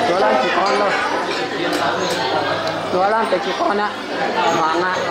Zuov lanv jiez gorn loh. Zuov lanv deix jiez gorn aqv. Hmuangx aqv.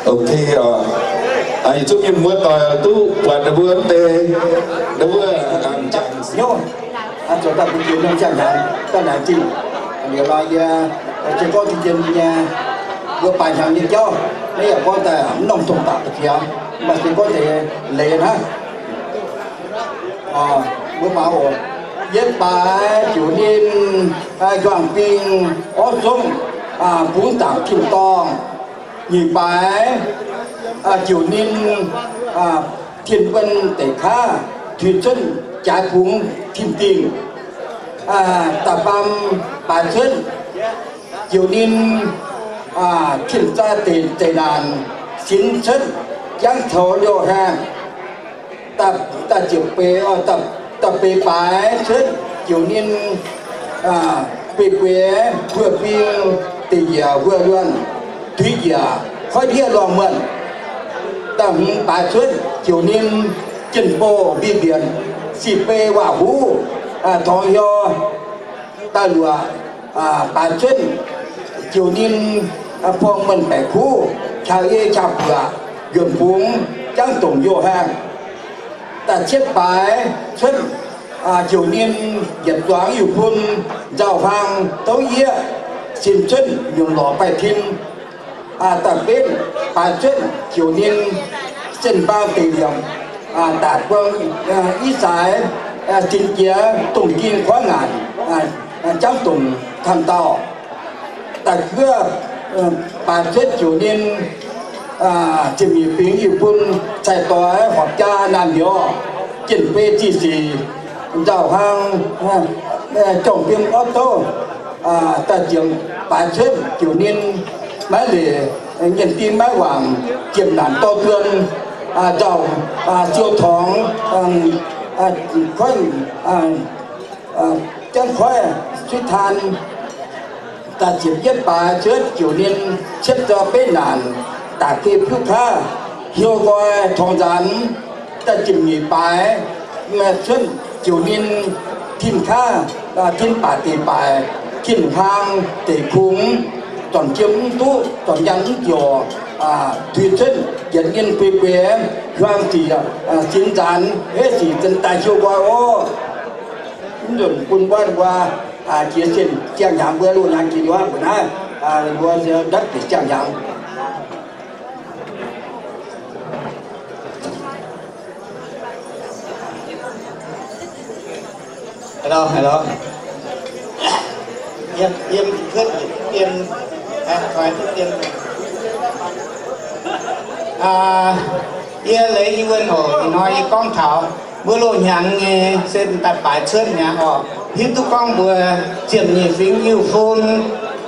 Ok oc. Yietc zungv mienh muoz-doic duqv buatc ninh mbuo wuov deix, ninh mbuo a'jangc hnyouv, zoux daaih bun jiex norm ziangh hnyangx daaih laengz zingh. Liuz nor yie se gorngv jiex jiex nyei, mbuo baaix hnyangx nyei jauv, naaiv yaac gorngv daaih mv norm dongh daaih da'jiex, maaih se gorngv deix leiz hnangv. Mbuo mangc oc. Yietv baaix ziouc ninh hiuang bing orv zongv bungx zaangc tin-dorngh. Nyic baaix ziouc ninh tin-buonv deic kaav, tuix cuotv jaaix bungx tin-dingh. Da'faam baaix cuotv ziouc ninh tin-zaa deic, deic naanc sinx cuotv jangv coux youh haengh. Da'ziepc, da'ziepc beiz, da'beiz baaix cuotv ziouc ninh beiv gueix buo bing deic njiec wuov luonh, tuix njiec koiv ndiev lorngh muonh. Da'hmz baaix cuotv ziouc ninh jien-bouh mbi mbienc, sic bei waac huv, torngx hiuv daaih luoqc. Baaix cuotv ziouc ninh buang muonh baeqc kuv, qaqv ei qaqv buoqc, njuonc bungx jangv dongc youh haengh. Da'cietv baaix cuotv ziouc ninh yietc zuangx yiuc bun nzauh hlang douv yieqv, sin cuotv nyungc lorqc baih tin. Da'betv baaix cuotv ziouc ninh sen mbaang deic liemc, daaih buang i zaaix, zinh jiex dongh ging koiv ngaanc, jangv dongc tanh dauh. Da'juov baaix cuotv ziouc ninh ziepc nyeic fingx yiuc bun cai-doix horpc jaa naamh nyouz, jien-beiv zih sic, nzauh hlang, jorngh fim orv douv. Da'ziepc baaix cuotv ziouc ninh maiv leic nyienh ding maiv wangc, ziepc naanc dorh duon, nzauh siou torngx, koiv, jangv koiv suiv taan. Da'ziepc yietv baaix cuotv ziouc ninh cietv zoi beiv naanc, daaih geh piuv kaav, hiuv nqoi torngx nzaanx. Da'ziepc nyeic baaix cuotv ziouc ninh tin kaav, tin baac deic baaic, tin hlang deic kungx, zornc jiem mv duqv, zornc nyaanh mv joux, tuix cuotv yietc ninh beiv gueix, hiuang sic sinx nzaanx, heix sic zinh daaih hiuv nqoi oc. Mv nzunc bun wuov mbuo jiex zinh ziangh hnyangx mbuo loz-hnyangx jiex nduov mbuo naaiv, mbuo ndapv bieqc ziangh hnyangx. Yie leiz yie wuonh oc. Ih hnoi yie gorngv taux mbuo loz-hnyangx nyei se daaih baaix cuotv hnyangx oc. Hiuv duqv gorngv mbuo ziepc nyeic fingx Iu-fun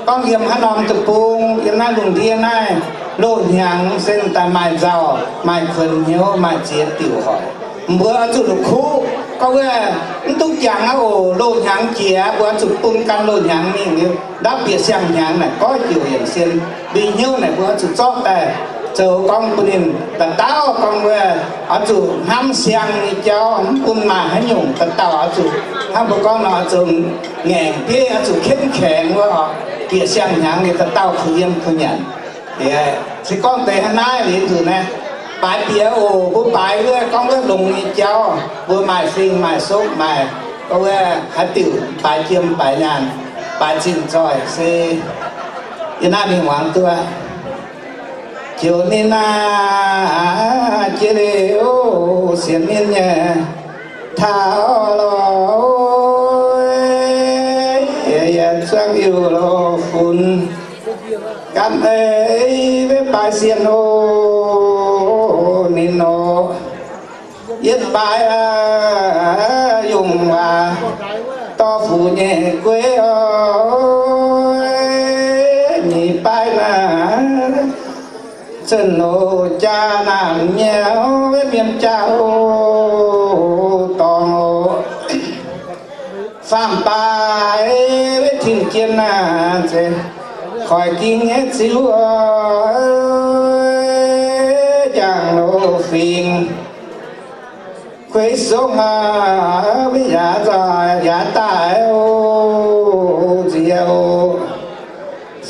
gorngv yiem haaix norm deic-bung, yiem naaiv lungh ndiev naaiv, loz-hnyangx se daaih maaih nzauh, maaih kuonx hnyouv, maaih ziex diuc hoic. Mbuo oix zuqc la'kuqv gorngv wuov, mv duqv jangx aqv oc. Loz-hnyangx jiex mbuo oix zuqc bun gan loz-hnyangx mingh liuz, ndapv bieqc siang-hnyangx naaic goiv diuc yienc sien mbing hnyouv naaic mbuo oix zuqc zorqv daaih zoux gorngv bun ninh da'dauh gorngv wuov, oix zuqc hnamv siang nyei jauv, mv bun maaih haaix nyungc da'dauh oix zuqc hnangv mbuo gorngv nor oix zuqc ngaengc bieiv, oix zuqc เข้มแข็ง wuov oc. Bieqc siang-hnyangx liuz da'dauh kuh yiem kuh nyanc. Se gorngv deix hnangv naaiv liuz nzunc naaiv, baaix bieqc oc. Mbuo baaix wuov gorngv wuov longx nyei jauv, mbuo maaih fing maaih sopv maaih gorngv wuov haaix diuc baaix jiem baaix nyaanh, baaix zinh zoih se yie naaiv mingh muangx duqv. Ziouc ninh aah, jiex liuz sienx ninh nyei taux lorh, yie zuangx Iu-fun gan ei wetv baaix sienh oc, ninh oc. Yietv baaix yungh waac dorh fuc nyei gueiv oc. Nyic baaix naaic zunc oc, jaa naamh nyei wetv mienh jaa oc, dorngx oc. Faam baaix wetv tin-jien naaic, koiv ging nyei ziux oc, jangx loz fingx kueix songv aac, mv yaac nzauh yaac daaih oc, nziex oc.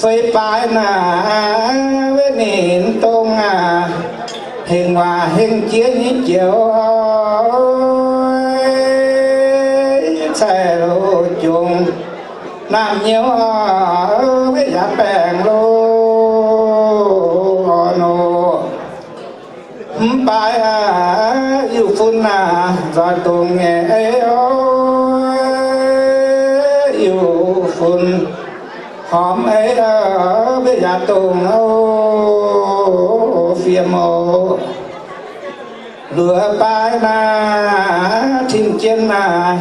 Feix baaix naaic, weic ninh dongh aac, hengx waac hengx jiex nyei joux, cai loz jongx naamh nyouz, weic yaac baengc loz nor. Mv baac aac, Iu-fun aac, nzoih dongz nyei ei oc, Iu-fun hormx ei, mbuo yaac dongh oc, fiem oc. Luoqc baaix naaic, tin jien naaic,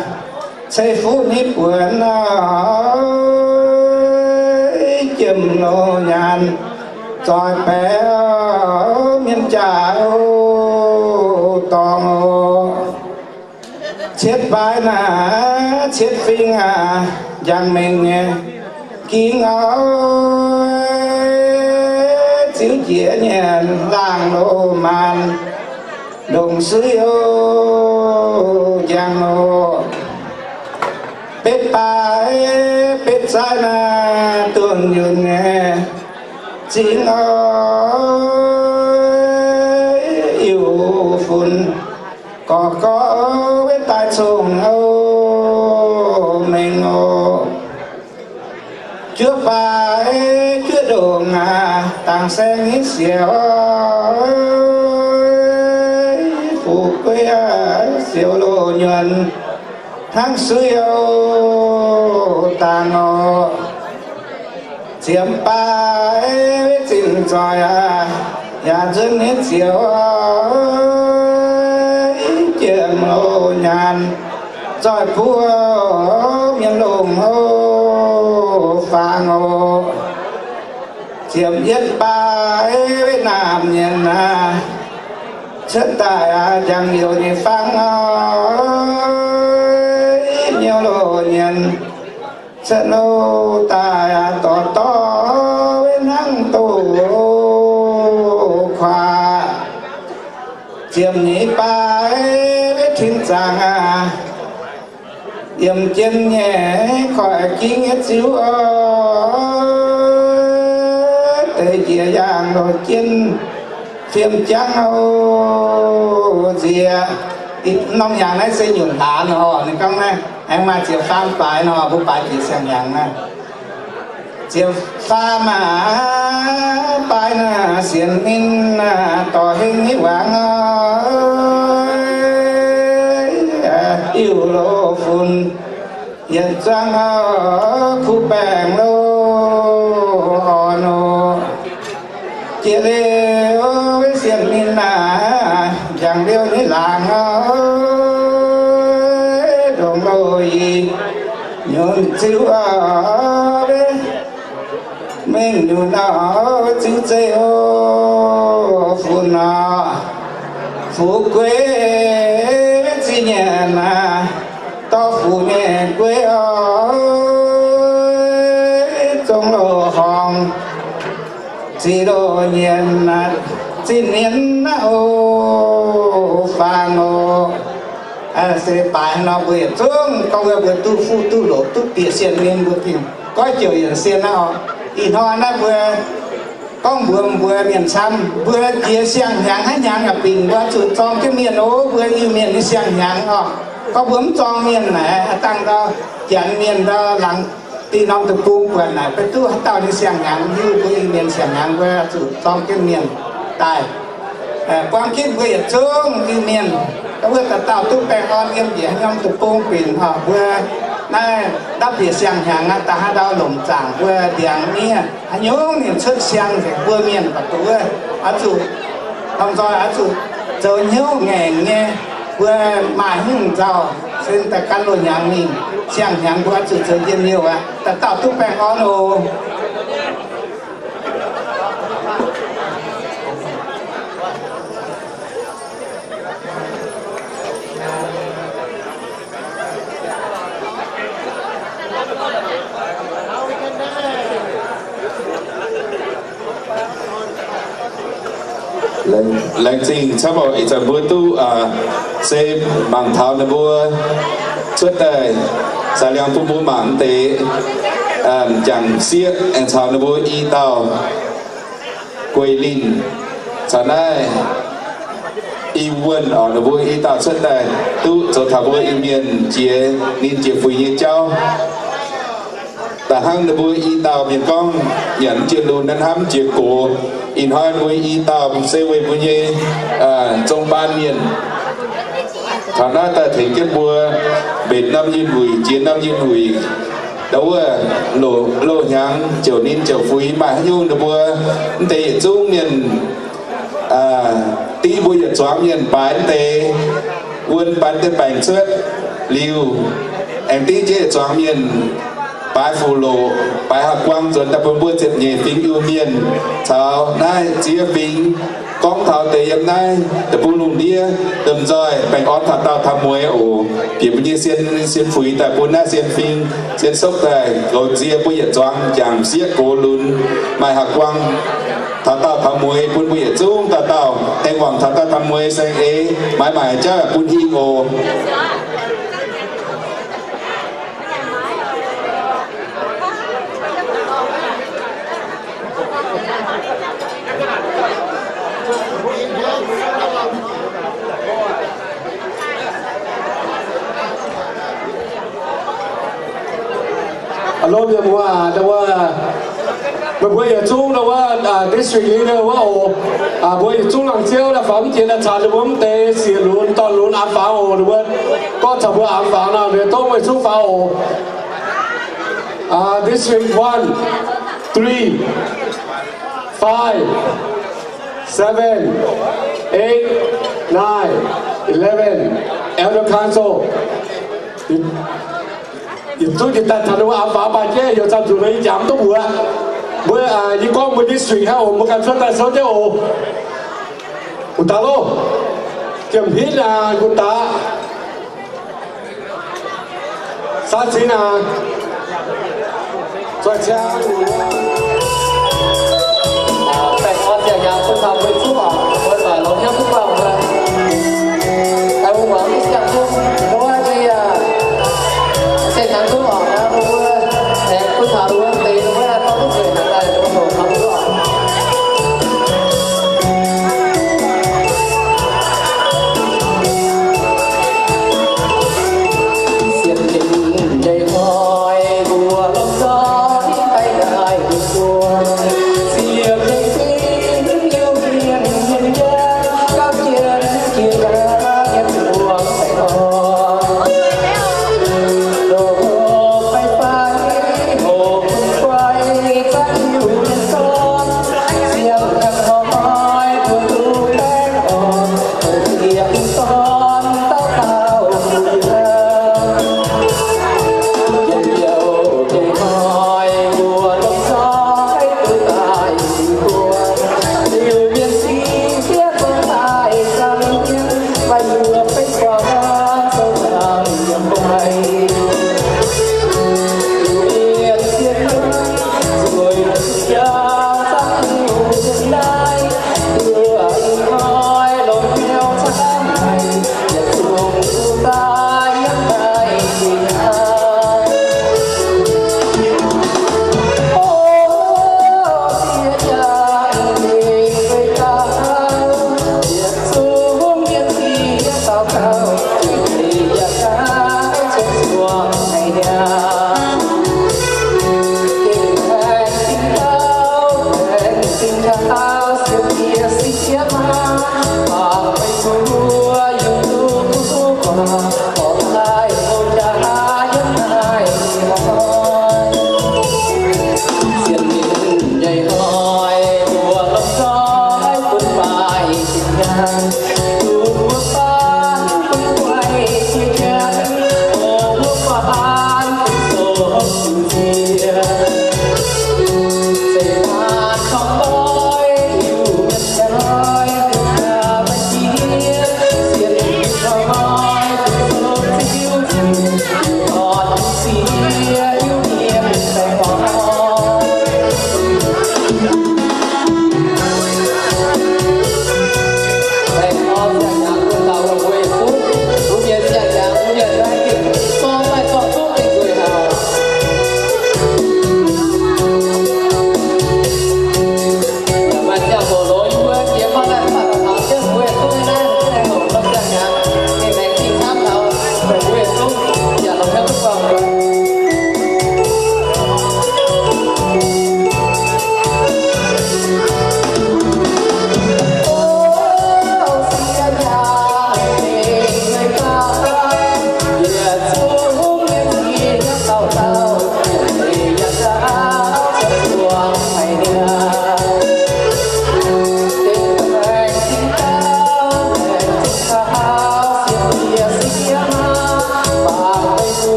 ceix fuqv nyei buonc oc, jiem loz nyaanh, zoih baeqc mienh jaax oc, dorngx oc. Cietv baaix naaic, cietv fing aac, njang mengh nyei ging oc, ziux njiec nyei laangh loz maanc, ndongc suiv oc, njang oc. Betv baaix, betv zaaiv naaic, dunh yunh nyei zingx oc, Iu-fun gorx gorx, weic daaih cong oc, mengh oc. Juov baaix, juov ndongc aac, dangc saeng nyei siouc, fu'jueiv siouc loz nyuonh, hnangv suiv oc, dangc oc. Ziepc baaix, zinh zoih aac, yaac nzuonx nyei ziouc, jiem loz nyaanh, zoih buov mienh longc oc, faang oc. Ziepc yietv baaix, naamh nyienx aac, cuotv daaih aac, njang-youh nyei fang oc, nyouv loz nyienx, cuotv loz daaih aac, dorh dorh weic hnangv doz kuaaic. Ziepc nyeic baaix, weic tin zaangc aac, yiem jien nyei koiv-ging nyei ziux oc, deix njiec yaangh loz jien fiem jangv oc, nziex. Norm hnyangx naaiv se nyunc hlaax oc. Ninh gorngv naaiv aengx maaih ziepc faam baaix nor, mbuo baaix jiex siang-hnyangx naaiv. Ziepc faam aac, baaix naaic sienx ninh dorh heng nyei wangc oc, Iu-fun yietc zuangx oc, kuv baengc loz orn oc. Jiex liuz sienx ninh naaic, njang-liouh nyei laangz oc, ndongc loz-i nyunc ziux oc, mengh nyunc oc, ziux zeiv oc, funx oc, fu'jueiv zinh nyanc aac, dorh fuqv nyei gueiv oc, zong loz-horngh, ziux loz-nyienx aac, zinh nyienx naaiv oc, faang oc. Se baaix nor mbuo yietc zungv gorngv wuov mbuo duqv fuqv duqv loc duqv bieqc sienh mienh mbuo gengh goiv jouc yienc sienh naaiv oc. Ih hnoi naaiv mbuo gorngv mbuox mbuo mienh camv, mbuo jiex siang-hnyangx haaix hnyangx yaac bingx mbuo zuqc zorng jienv mienh oc, mbuo Iu-Mienh nyei siang-hnyangx oc. Gorngv mbuo mv zorng mienh naaic, dangh ndau Janx mienh ndau laangz diuh norm deic-bung buatc naaic, maiv duqv haaix dauh nyei siang-hnyangx. Hiuv mbuo Iu-Mienh siang-hnyangx mbuo zuqc zorng jienv mienh daaih. Buang jienv mbuo yietc zungv Iu-Mienh, wuov dauh dauh duqv baengh orn yiem njiec haaix norm deic-bung binc oc. Mbuo naaiv ndapv bieqc siang-hnyangx aqv, da'haav ndau longc zaangc mbuo ndiangx miev haaix nyungc ninh cuotv siang nzengc mbuo mienh baac duqv wuov, oix zuqc lomh nzoih oix zuqc zoux hnyouv ngaengc nyei. Mbuo maaih hnyouv nzauh se daaih gan loz-hnyangx mingh, siang-hnyangx mbuo oix zuqc zoux njien-youh aqv. Dauh dauh duqv baengh orn oc. Laengz zingh camv oc. Ih zanc mbuo duqv se mangc taux ninh mbuo cuotv daaih, saax liangx bun mbuo mangc deix. jangc sieqv aengx caux ninh mbuo i dauh guei linh caux naaiv i wuonh oc, ninh mbuo i dauh cuotv daaih duqv zoux taux mbuo Iu-Mienh jiex ninh jiex fuix nyei jauv. Da'hnangv ninh mbuo i dauh mienh gorngv, nyanc jiex lunx naaiv hnamv jiex gox. Ih hnoi mbuo i dauh se weic mbuo nyei zong baan mienh taux naaiv daaih tengx jienv mbuo mbenc norm yinh wuic jiex norm yinh wuic. Ndau wuov loz-hnyangx ziouc ninh ziouc fuix maaih haaix nyungc ninh mbuo mv deix yietc zungv mienh div mbuo yietc zuangx mienh baaix mv deix, wuon baaix mv deix baengc cuotv liuz, aengx div jienv yietc zuangx mienh baaix fuqv loqc, baaix haaix guang nzuonx daaih bun mbuo ziepc nyeic fingx Iu-Mienh caux naaiv ziex fingx gorngv taux deix yiem naaiv deic-bung lungh ndiev domh nzoih baengh orn taux daauh taux mueiz oc. Bieqc mbuo nyei sien, sien fuix daaih bun naaiv sien fingx, sien sokv daaih goux nzie mbuo yietc zuangx jangc sieqv gox lunx, maaih haaix guang taux daauh taux mueiz bun mbuo yietc zungv dauh dauh aengx wangc taux daauh taux mueiz saeng-eix, maaiz maaic jauv bun hingh oc. Alo, mienh muoz, meih mbuo yietc zungv wuov district leader wuov oc, mbuo yietc zungv laangz ziouv daaih faaux mv jiex daaih caux ninh mbuo mv deix sieqv lunx dorn lunx an fangx oc. Ninh mbuo gorngv caux mbuo an fangx nor, mienh dongh meih zungv faaux oc. District one, three, five, seven, eight, nine, eleven, Elder Council. Yietc zungv jiex daaih caux ninh mbuo an fangx mbaih jienv, heuc camv zuqc nor yie jangx mv duqv mbuox. Mbuo, yie gorngv mbuo district hnangv oc, mbuo ganh cuotv daaih souv jienv oc. Wuov daaih loh, jiem hitv aqv, wuov daaih. Saav cingx aqv. Zoih ciang. Baengh orn ziangh hnyangx bun taux mbuo zuqc oc, mbuo doic longx hnyouv duqv buangh mbuo. Daaih mbuo muangx mv siang zungv, mbuo nyei, aa, se hnyangx zungv oc, mbuo aengx bun taux mbuo deix mbuo dorh duqv nzueic hnaangx daaih mbuo hoqc taux mbuo oc.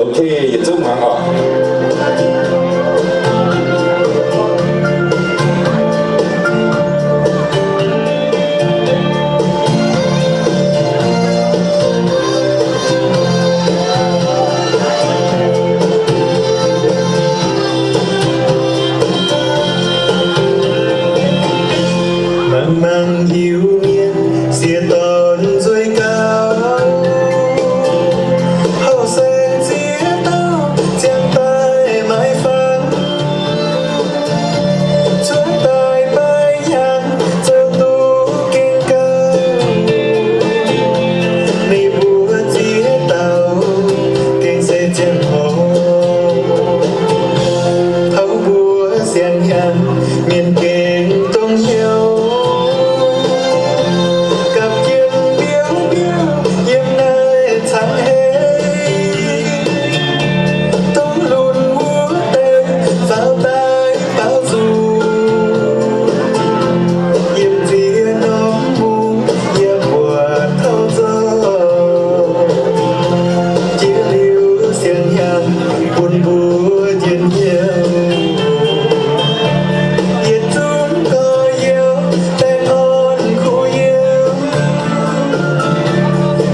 Ok, yietc zungv muangx oc. Mangc mangc hiuv mienh siex dorn nzueic gauh, houh saeng ziex dauh ziangh daaih maiv fangx. Cuotv daaih maiv nyanc zoux duqv gengh gauh. Ninh mbuo ziex dauh gengh se ziangh hoc. Taux mbuo siang-hnyangx mienh gengh dongh hnyouv, gapv jienv biouv biouv yiem naaiv cangv hei. Dongh lunx wuov deix faaux daaih baaux nzung, yiem nziex norm mungh yaac buatc taux nzorc. Jiex liuz siang-hnyangx bun mbuo njien hnyouv. Yietc zungv gorx-youz baengh orn kuh yiem,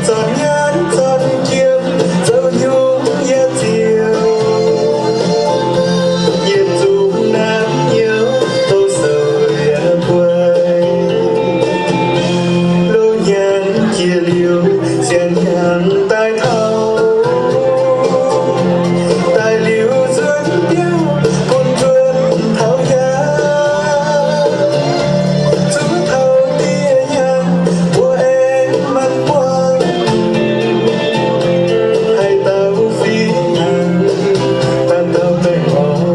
zornc nyaanh zornc jiem, zoux hnyungx yaac ziouc. Yietc zungv naaiv hnyouv douz-souc yaac guai. Loz-hnyangx jiex liuz, siang-hnyangx daaih taux. Daaih liuz nzuonx biauv bun nzuonx taux yaac. Zuov taux dieh hnyangx mbuo aengx manc buangh, haih dauh fih hnangv daaih dauh baengh orn.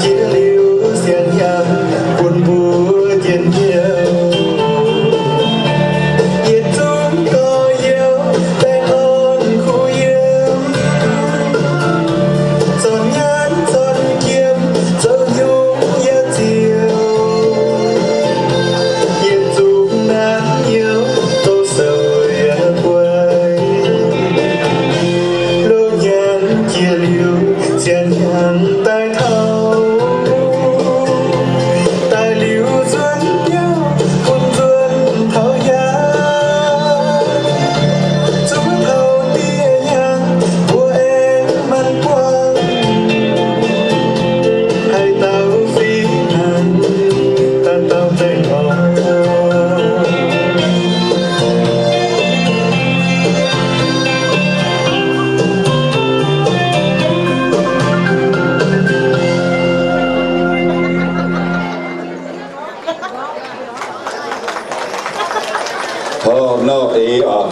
Jiex liuz siang-hnyangx bun mbuo njien hnyouv. Yietc zungv gorx-youz baengh orn kuh yiem, zornc nyaanh zornc jiem, zoux hnyungx yaac ziouc. Yietc zungv naaiv hnyouv douz-souc yaac guai. Loz-hnyangx jiex liuz, siang-hnyangx daaih taux. Daaih liuz nzuonx biauv bun nzuonx taux yaac. Zuov taux dieh hnyangx mbuo aengx manc buangh, haih dauh fih hnangv daaih dauh baengh orn. Tov nor eix oc.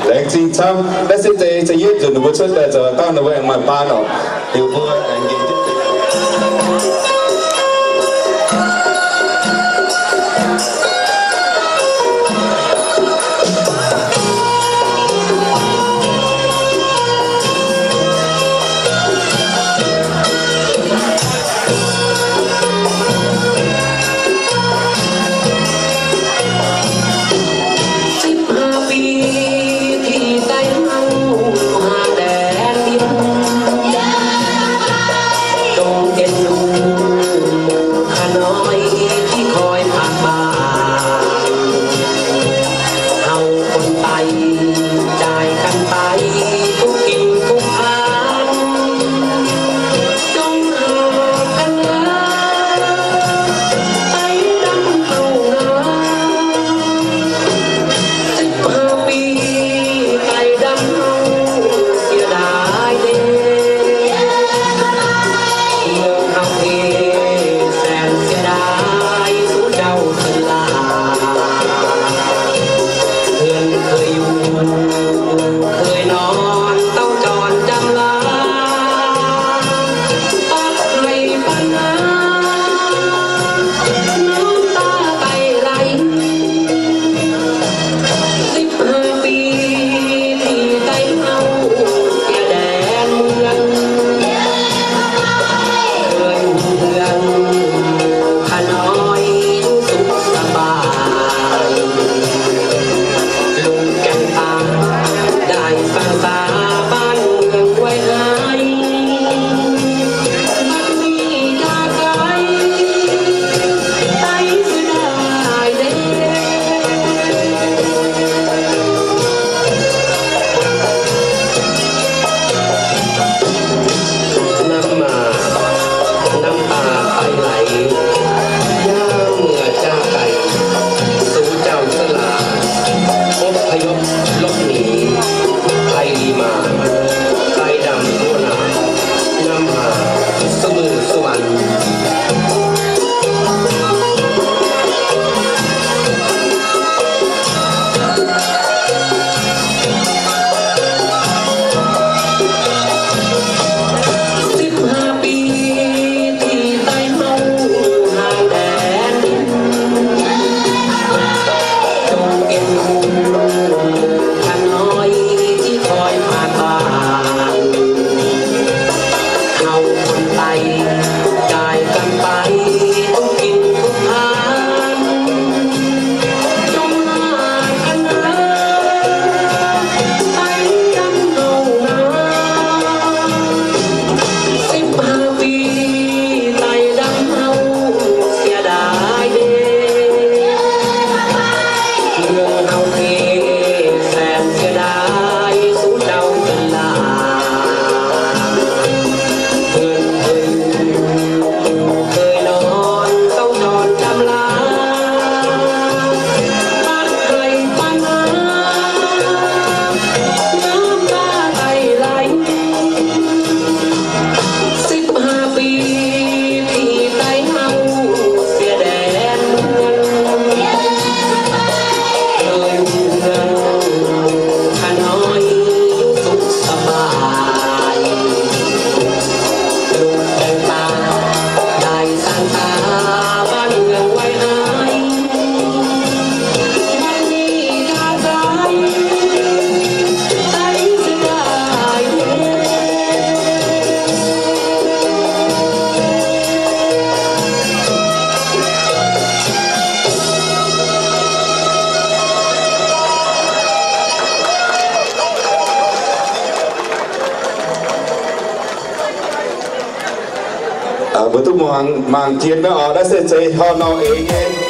Laengz zingh camv. Naaiv se deix, deix yietv nzunc ninh mbuo cuotv daaih zoux dangh ninh mbuo aengx maaih baan oc. Liuz mbuo aengx nqemh jienv deix. Mbuo duqv muangx mangc jiex naaiv oc, naaiv se zeiz horh norh eix nyei.